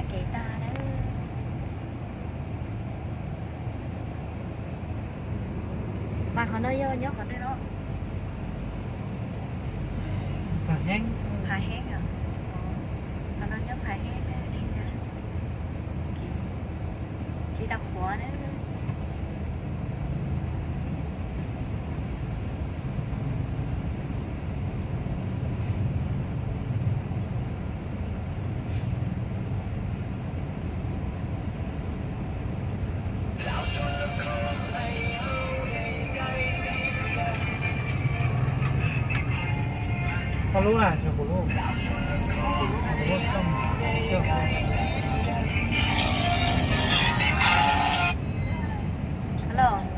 Kev tag na. Mas qhov no yog nyob qhov twg no? Phav Heeb. Phav Heeb os. Qhov no nyob Phav Heeb na, deb ntag. Tsis tau qhuav na. Koj lub na, kuv lub, kuv lub xoj. Hello.